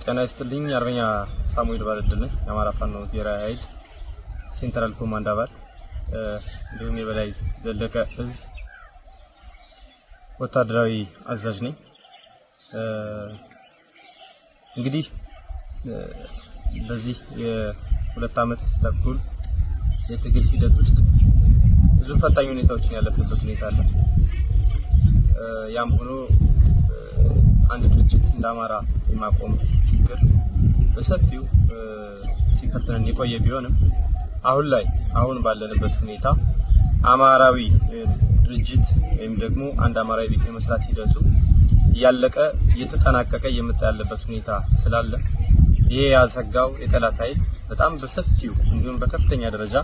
ጤና ይስጥልኝ። አርበኛ ሳሙኤል ባለድል ነኝ። የአማራ ፋኖ ብሔራዊ ኃይል central command አባል እንዲሁም የበላይ ዘለቀ እዝ ወታደራዊ አዛዥ ነኝ። እንግዲህ በዚህ የ2 ዓመት ተኩል የትግል ሂደት ውስጥ ብዙ ፈታኝ ሁኔታዎችን ያለፍንበት ሁኔታ አለ። ያም ሆኖ አንድ ድርጅት እንደ አማራ የማቆም ችግር በሰፊው ሲፈትነን የቆየ ቢሆንም፣ አሁን ላይ አሁን ባለንበት ሁኔታ አማራዊ ድርጅት ወይም ደግሞ አንድ አማራዊ ቤት የመስራት ሂደቱ እያለቀ፣ እየተጠናቀቀ እየመጣ ያለበት ሁኔታ ስላለ፣ ይሄ ያሰጋው የጠላት ኃይል በጣም በሰፊው እንዲሁም በከፍተኛ ደረጃ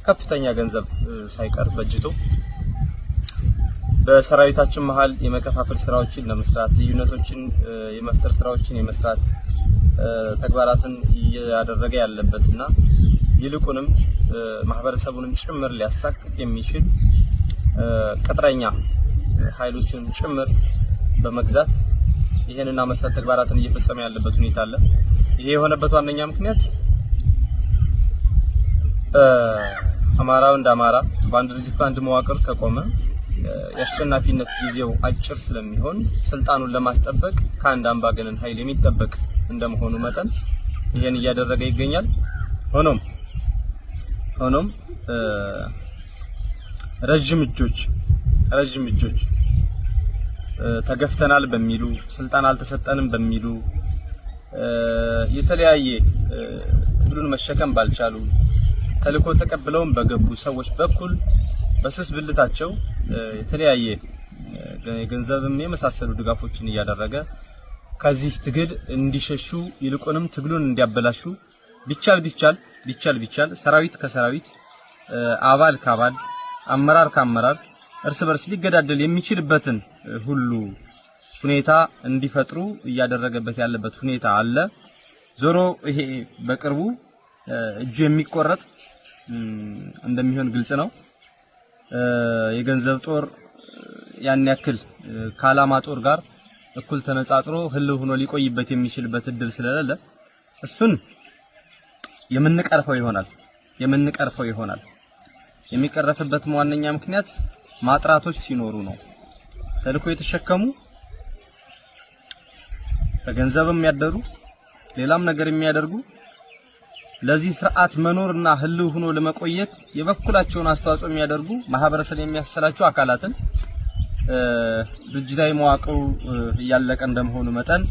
ከፍተኛ ገንዘብ ሳይቀር በጅቶ በሰራዊታችን መሀል የመከፋፈል ስራዎችን ለመስራት፣ ልዩነቶችን የመፍጠር ስራዎችን የመስራት ተግባራትን እያደረገ ያለበትና ይልቁንም ማህበረሰቡንም ጭምር ሊያሳቅቅ የሚችል ቅጥረኛ ኃይሎችን ጭምር በመግዛት ይህንና መሰል ተግባራትን እየፈጸመ ያለበት ሁኔታ አለ። ይሄ የሆነበት ዋነኛ ምክንያት አማራው እንደ አማራ በአንድ ድርጅት፣ በአንድ መዋቅር ከቆመ የአሸናፊነት ጊዜው አጭር ስለሚሆን፣ ስልጣኑን ለማስጠበቅ ከአንድ አምባገነን ኃይል የሚጠበቅ እንደመሆኑ መጠን ይሄን እያደረገ ይገኛል። ሆኖም ረጅም እጆች ተገፍተናል በሚሉ፣ ስልጣን አልተሰጠንም በሚሉ፣ የተለያየ ትግሉን መሸከም ባልቻሉ፣ ተልእኮ ተቀብለውን በገቡ ሰዎች በኩል በስስ ብልታቸው የተለያየ የገንዘብም የመሳሰሉ ድጋፎችን እያደረገ ከዚህ ትግል እንዲሸሹ፣ ይልቁንም ትግሉን እንዲያበላሹ፣ ቢቻል ቢቻል ሰራዊት ከሰራዊት፣ አባል ከአባል፣ አመራር ከአመራር እርስ በርስ ሊገዳደል የሚችልበትን ሁሉ ሁኔታ እንዲፈጥሩ እያደረገበት ያለበት ሁኔታ አለ። ዞሮ ይሄ በቅርቡ እጁ የሚቆረጥ እንደሚሆን ግልጽ ነው። የገንዘብ ጦር ያን ያክል ከዓላማ ጦር ጋር እኩል ተነጻጽሮ ህልው ሆኖ ሊቆይበት የሚችልበት እድል ስለሌለ እሱን የምንቀርፈው ይሆናል። የሚቀረፍበት ዋነኛ ምክንያት ማጥራቶች ሲኖሩ ነው። ተልእኮ የተሸከሙ፣ በገንዘብ የሚያደሩ፣ ሌላም ነገር የሚያደርጉ፣ ለዚህ ስርዓት መኖርና ህልው ሆኖ ለመቆየት የበኩላቸውን አስተዋጽኦ የሚያደርጉ፣ ማህበረሰብ የሚያሰላቸው አካላትን ድርጅታዊ መዋቅሩ እያለቀ እንደመሆኑ መጠን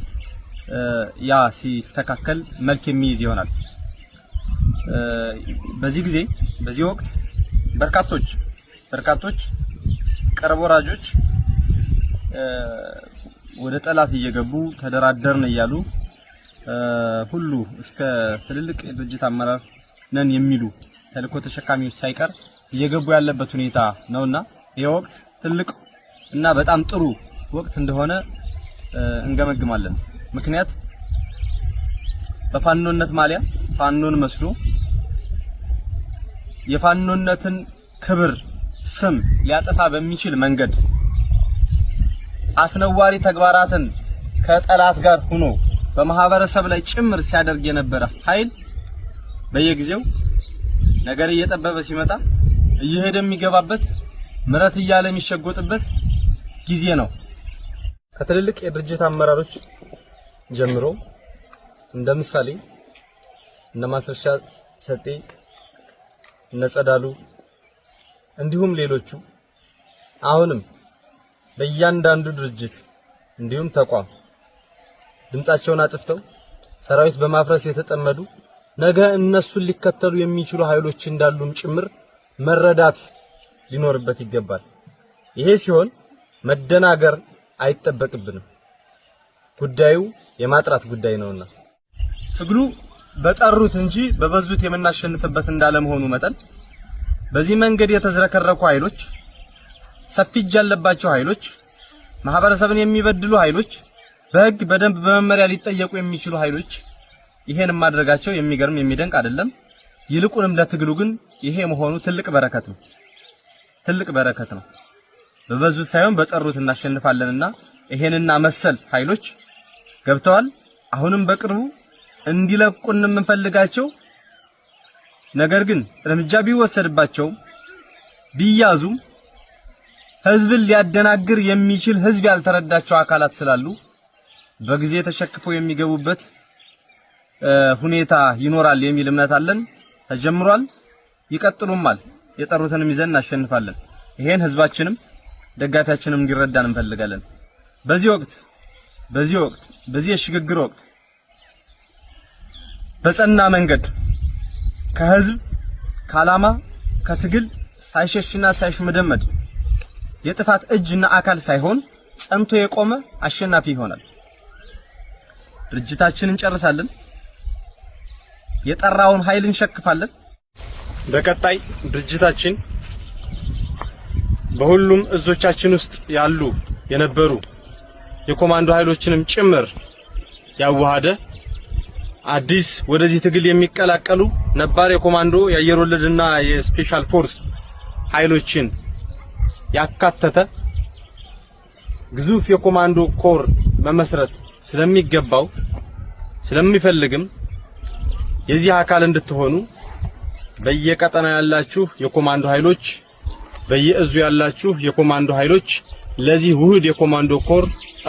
ያ ሲስተካከል መልክ የሚይዝ ይሆናል። በዚህ ጊዜ፣ በዚህ ወቅት በርካቶች ቅርብ ወራጆች ወደ ጠላት እየገቡ ተደራደርን እያሉ ሁሉ እስከ ትልልቅ የድርጅት አመራር ነን የሚሉ ተልእኮ ተሸካሚዎች ሳይቀር እየገቡ ያለበት ሁኔታ ነውና ይህ ወቅት ትልቅ እና በጣም ጥሩ ወቅት እንደሆነ እንገመግማለን። ምክንያት በፋኖነት ማሊያ ፋኖን መስሎ የፋኖነትን ክብር ስም ሊያጠፋ በሚችል መንገድ አስነዋሪ ተግባራትን ከጠላት ጋር ሆኖ በማህበረሰብ ላይ ጭምር ሲያደርግ የነበረ ኃይል በየጊዜው ነገር እየጠበበ ሲመጣ እየሄደ የሚገባበት፣ ምረት እያለ የሚሸጎጥበት ጊዜ ነው። ከትልልቅ የድርጅት አመራሮች ጀምሮ እንደ ምሳሌ እነ ማስረሻ ሰጤ፣ እነ ጸዳሉ እንዲሁም ሌሎቹ አሁንም በእያንዳንዱ ድርጅት እንዲሁም ተቋም ድምጻቸውን አጥፍተው ሰራዊት በማፍረስ የተጠመዱ፣ ነገ እነሱን ሊከተሉ የሚችሉ ኃይሎች እንዳሉም ጭምር መረዳት ሊኖርበት ይገባል። ይሄ ሲሆን መደናገር አይጠበቅብንም። ጉዳዩ የማጥራት ጉዳይ ነውና ትግሉ በጠሩት እንጂ በበዙት የምናሸንፍበት እንዳለመሆኑ መጠን፣ በዚህ መንገድ የተዝረከረኩ ኃይሎች፣ ሰፊ እጅ ያለባቸው ኃይሎች፣ ማህበረሰብን የሚበድሉ ኃይሎች፣ በህግ፣ በደንብ፣ በመመሪያ ሊጠየቁ የሚችሉ ኃይሎች ይሄን ማድረጋቸው የሚገርም፣ የሚደንቅ አይደለም። ይልቁንም ለትግሉ ግን ይሄ መሆኑ ትልቅ በረከት ነው። ትልቅ በረከት ነው። በበዙት ሳይሆን በጠሩት እናሸንፋለንና ይሄንና መሰል ኃይሎች ገብተዋል። አሁንም በቅርቡ እንዲለቁን የምንፈልጋቸው ነገር ግን እርምጃ ቢወሰድባቸው ቢያዙም ህዝብን ሊያደናግር የሚችል ህዝብ ያልተረዳቸው አካላት ስላሉ በጊዜ ተሸክፈው የሚገቡበት ሁኔታ ይኖራል የሚል እምነት አለን። ተጀምሯል፣ ይቀጥሉማል። የጠሩትንም ይዘን እናሸንፋለን። ይሄን ህዝባችንም ደጋፊያችንም እንዲረዳን እንፈልጋለን። በዚህ ወቅት በዚህ የሽግግር ወቅት በጸና መንገድ ከህዝብ፣ ከዓላማ፣ ከትግል ሳይሸሽና ሳይሽመደመድ የጥፋት እጅና አካል ሳይሆን ጸንቶ የቆመ አሸናፊ ይሆናል። ድርጅታችንን እንጨርሳለን። የጠራውን ኃይል እንሸክፋለን። በቀጣይ ድርጅታችን በሁሉም እዞቻችን ውስጥ ያሉ የነበሩ የኮማንዶ ኃይሎችንም ጭምር ያዋሃደ፣ አዲስ ወደዚህ ትግል የሚቀላቀሉ ነባር የኮማንዶ፣ የአየር ወለድና የ special force ኃይሎችን ያካተተ ግዙፍ የኮማንዶ ኮር መመስረት ስለሚገባው ስለሚፈልግም የዚህ አካል እንድትሆኑ በየቀጠናው ያላችሁ የኮማንዶ ኃይሎች፣ በየእዙ ያላችሁ የኮማንዶ ኃይሎች ለዚህ ውህድ የኮማንዶ ኮር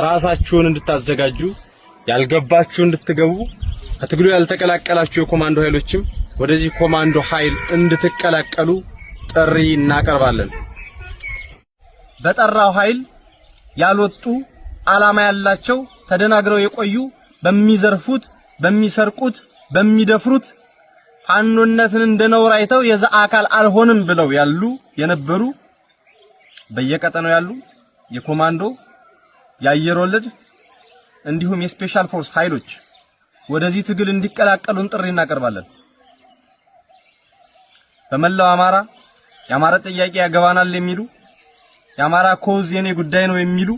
ራሳችሁን እንድታዘጋጁ፣ ያልገባችሁ እንድትገቡ፣ ከትግሉ ያልተቀላቀላችሁ የኮማንዶ ኃይሎችም ወደዚህ ኮማንዶ ኃይል እንድትቀላቀሉ ጥሪ እናቀርባለን። በጠራው ኃይል ያልወጡ ዓላማ ያላቸው ተደናግረው የቆዩ በሚዘርፉት፣ በሚሰርቁት፣ በሚደፍሩት ፋኖነትን እንደ ነውር አይተው የዛ አካል አልሆንም ብለው ያሉ የነበሩ በየቀጠናው ያሉ የኮማንዶ፣ የአየር ወለድ እንዲሁም የ special force ኃይሎች ወደዚህ ትግል እንዲቀላቀሉን ጥሪ እናቀርባለን። በመላው አማራ የአማራ ጥያቄ ያገባናል የሚሉ፣ የአማራ cause የኔ ጉዳይ ነው የሚሉ፣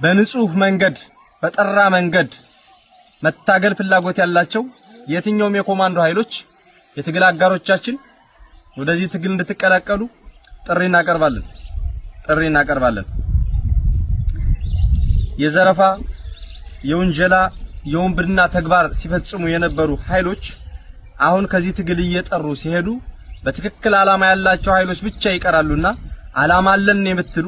በንጹህ መንገድ በጠራ መንገድ መታገል ፍላጎት ያላቸው የትኛውም የኮማንዶ ኃይሎች የትግል አጋሮቻችን ወደዚህ ትግል እንድትቀላቀሉ ጥሪ እናቀርባለን። የዘረፋ፣ የውንጀላ፣ የውንብድና ተግባር ሲፈጽሙ የነበሩ ኃይሎች አሁን ከዚህ ትግል እየጠሩ ሲሄዱ በትክክል ዓላማ ያላቸው ኃይሎች ብቻ ይቀራሉና ዓላማ አለን የምትሉ፣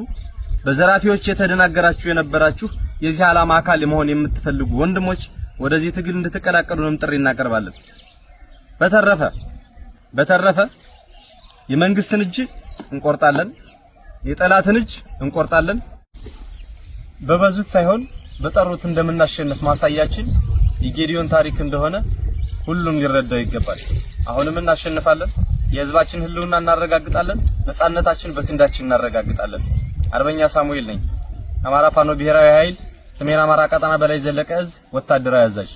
በዘራፊዎች የተደናገራችሁ የነበራችሁ፣ የዚህ ዓላማ አካል መሆን የምትፈልጉ ወንድሞች ወደዚህ ትግል እንድትቀላቀሉንም ጥሪ እናቀርባለን። በተረፈ የመንግስትን እጅ እንቆርጣለን፣ የጠላትን እጅ እንቆርጣለን። በበዙት ሳይሆን በጠሩት እንደምናሸንፍ ማሳያችን የጌዲዮን ታሪክ እንደሆነ ሁሉም ሊረዳው ይገባል። አሁንም እናሸንፋለን። የህዝባችን ህልውና እናረጋግጣለን። ነጻነታችን በክንዳችን እናረጋግጣለን። አርበኛ ሳሙኤል ነኝ። አማራ ፋኖ ብሔራዊ ኃይል ሰሜን አማራ ቀጠና በላይ ዘለቀ እዝ ወታደራዊ አዛዥ።